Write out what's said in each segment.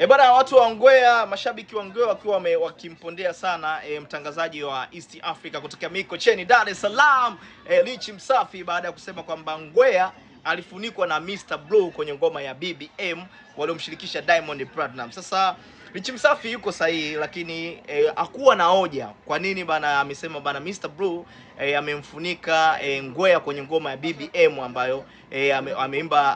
E bana, watu wa Ngwea, mashabiki wa Ngwea wakiwa wakimpondea sana mtangazaji wa East Africa kutoka Mikocheni, Dar es Salaam, Rich Msafi baada ya kusema kwamba Ngwea alifunikwa na Mr Blue kwenye ngoma ya BBM waliomshirikisha Diamond Platnumz. Sasa Rich Msafi yuko sahihi, lakini hakuwa na hoja kwa nini bana amesema bana Mr Blue amemfunika Ngwea kwenye ngoma ya BBM ambayo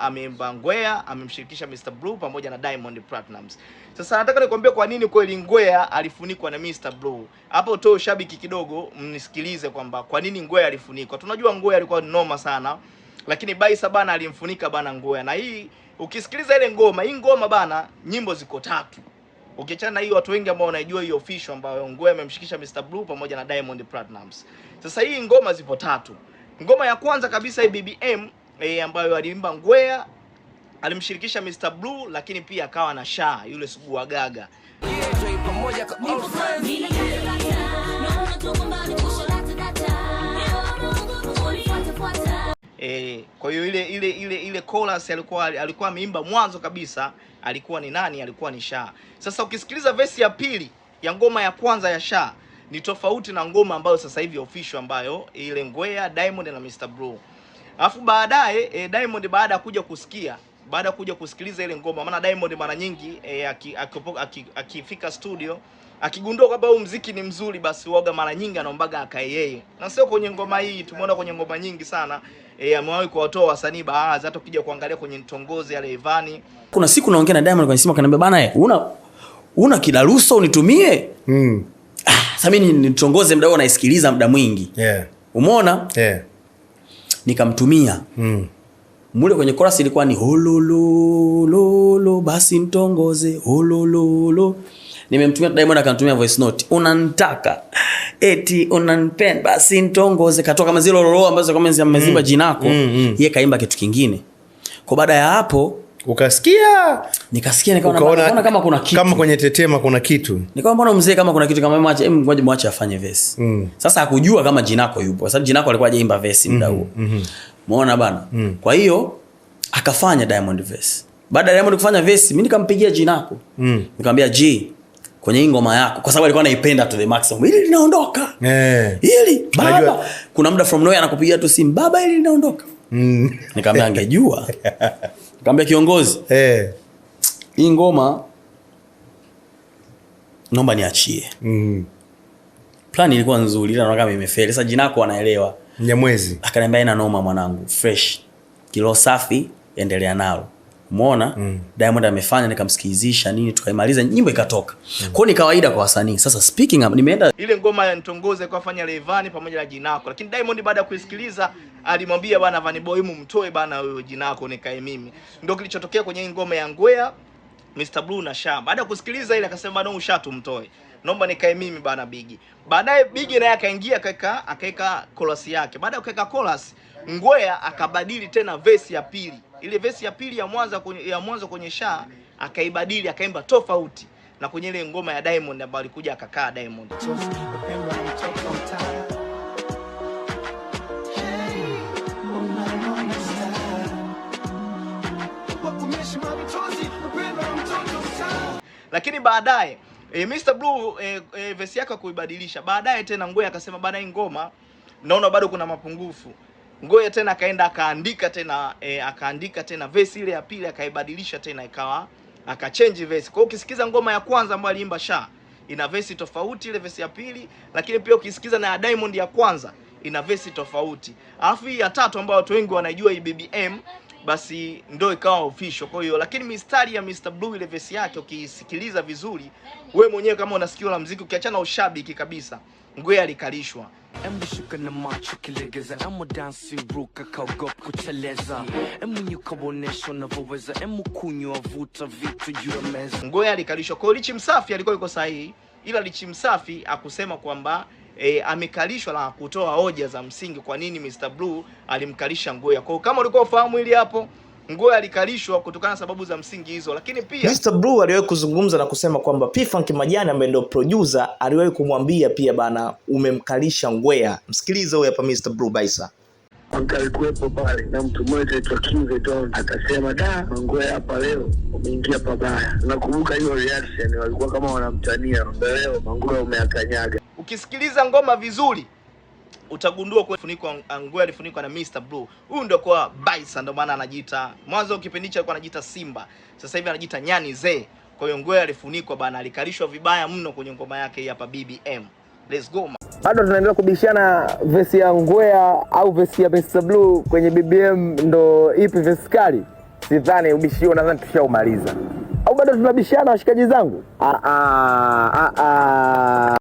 ameimba Ngwea, amemshirikisha Mr Blue pamoja na Diamond Platnumz. Sasa nataka nikwambie kwa nini kweli Ngwea alifunikwa na Mr Blue. Hapo utoe ushabiki kidogo, mnisikilize kwamba kwa nini Ngwea alifunikwa. Tunajua Ngwea alikuwa noma sana, lakini Baisa bana alimfunika bana Ngwea. Na hii ukisikiliza ile ngoma, hii ngoma bana nyimbo ziko tatu. Ukiachana na hiyo, watu wengi ambao wanaijua hiyo official ambayo Ngwea amemshikisha Mr Blue pamoja na Diamond Platnumz. Sasa hii ngoma zipo tatu. Ngoma ya kwanza kabisa hii BBM ambayo aliimba Ngwea, alimshirikisha Mr Blue, lakini pia akawa na Sha yule sugu wa Gaga. Kwa hiyo ile chorus alikuwa ameimba mwanzo kabisa, alikuwa ni nani? Alikuwa ni Sha. Sasa ukisikiliza verse ya pili ya ngoma ya kwanza ya Sha ni tofauti na ngoma ambayo sasa hivi official ambayo ile Ngwea, Diamond na Mr Blue. Alafu baadaye Diamond baada ya kuja kusikiliza ile ngoma, maana Diamond mara nyingi akifika studio akigundua kwamba huu muziki ni mzuri, basi uoga mara nyingi anaombaga akae yeye. Na sio kwenye ngoma hii, tumeona kwenye ngoma nyingi sana amewahi kuwatoa wasanii baadhi, hata ukija kuangalia kwenye Mtongozi ya Rayvanny. Kuna siku naongea na Diamond kwenye simu akaniambia bana, una kidaruso unitumie? Sasa mimi nitongoze muda huo naisikiliza muda mwingi. Yeah. Umeona? Yeah. Nikamtumia. Mule kwenye chorus ilikuwa ni holololo basi mtongoze holololo. Nimemtumia Diamond akanitumia voice note. Unanitaka eti unanipenda basi mtongoze, katoka kama zile lolo ambazo kama zimezimba Jinako. Yeye kaimba kitu kingine. Kwa baada ya hapo ukasikia? Nikasikia nikaona Ukaona kama kuna kitu. Kama kwenye tetema kuna kitu. Nikaona mbona mzee kama kuna kitu kama mwache, ngoja mwache afanye verse. Sasa hakujua kama Jinako yupo kwa sababu Jinako alikuwa hajaimba verse muda huo. Umeona bana? Kwa hiyo akafanya Diamond verse. Baada ya Diamond kufanya verse, mimi nikampigia Jinako. Nikamwambia G, kwenye hii ngoma yako, kwa sababu alikuwa anaipenda to the maximum. Hili linaondoka. Hili baba. Najua. Kuna muda from nowhere anakupigia tu simu, baba hili linaondoka. Nikamwambia angejua. Nikamwambia kiongozi, hii ngoma naomba niachie. Plan ilikuwa nzuri ila naona kama imefeli. Sasa Jinako anaelewa. Mnyamwezi. Akaniambia ina noma mwanangu, fresh. Kilo safi, endelea nalo. Umeona? Diamond amefanya, nikamsikilizisha nini, tukaimaliza nyimbo ikatoka. Kwa hiyo ni kawaida kwa wasanii. Sasa speaking up, nimeenda ile ngoma ya Nitongoze kwa fanya Rayvanny pamoja na Jinako. Lakini Diamond baada ya kuisikiliza alimwambia bana Vanny Boy, mtoe bana huyo Jinako nikae mimi. Ndio kilichotokea kwenye hii ngoma ya Ngwea, Mr Blue na Sha. Baada ya kusikiliza ile akasema bana huyu Sha tumtoe, naomba nikae mimi bana Biggie. Baadaye Biggie naye akaingia akaeka chorus yake. Baada ya kuweka chorus, Ngwea akabadili tena verse ya pili. Ile verse ya pili ya mwanzo kwenye Sha akaibadili akaimba tofauti na kwenye ile ngoma ya Diamond ambayo alikuja akakaa Diamond. Lakini baadaye Mr Blue verse yake kuibadilisha. Baadaye tena Ngwea akasema bana hii ngoma naona bado kuna mapungufu. Ngwea tena akaenda akaandika tena verse ile ya pili akaibadilisha tena ikawa akachange verse. Kwa hiyo ukisikiza ngoma ya kwanza ambayo aliimba Sha ina verse tofauti ile verse ya pili, lakini pia ukisikiza na ya Diamond ya kwanza ina verse tofauti. Alafu hii ya tatu ambayo watu wengi wanaijua hii BBM basi ndio ikawa official. Kwa hiyo lakini mistari ya Mr Blue ile verse yake ukiisikiliza vizuri wewe mwenyewe kama una sikio la muziki, ukiachana ushabiki kabisa, Ngwea alikalishwa. Emu shuka na macho kilegeza, emu dansi ruka kaogopa kuteleza, emu nyuka wonesha unavyoweza, emu kunywa vuta vitu juu ya meza. Ngwea alikalishwa. Kwa hiyo Rich Msafi alikuwa yuko sahihi, ila Rich Msafi akusema kwamba amekalishwa na kutoa hoja za msingi kwa nini Mr Blue alimkalisha Ngwea. Kwa hiyo kama ulikuwa ufahamu hili hapo, Ngwea alikalishwa kutokana na sababu za msingi hizo. Lakini pia Mr Blue aliwahi kuzungumza na kusema kwamba P Funk Majani ambaye ndio producer aliwahi kumwambia pia bana umemkalisha Ngwea. Msikilize huyu hapa Mr Blue Baisa. Alikuwepo pale na mtu mmoja aitwa King Don akasema, da, Mangwea hapa leo umeingia pabaya. Nakumbuka hiyo reaction, walikuwa kama wanamtania, leo Mangwea umeakanyaga. Ukisikiliza ngoma vizuri utagundua kufunikwa, Ngwea alifunikwa na Mr Blue. Huyu ndio kwa Baisa, ndio maana anajiita, mwanzo kipindi hicho alikuwa anajiita Simba, sasa hivi anajiita Nyani Zee. Kwa hiyo Ngwea alifunikwa bana, alikalishwa vibaya mno kwenye ngoma yake hii hapa BBM. Let's go man. Bado tunaendelea kubishana verse ya Ngwea au verse ya Mr Blue kwenye BBM ndo ipi verse kali? Sidhani ubishi huo, nadhani tushaumaliza. Au bado tunabishana washikaji zangu? Ah, ah, ah, ah.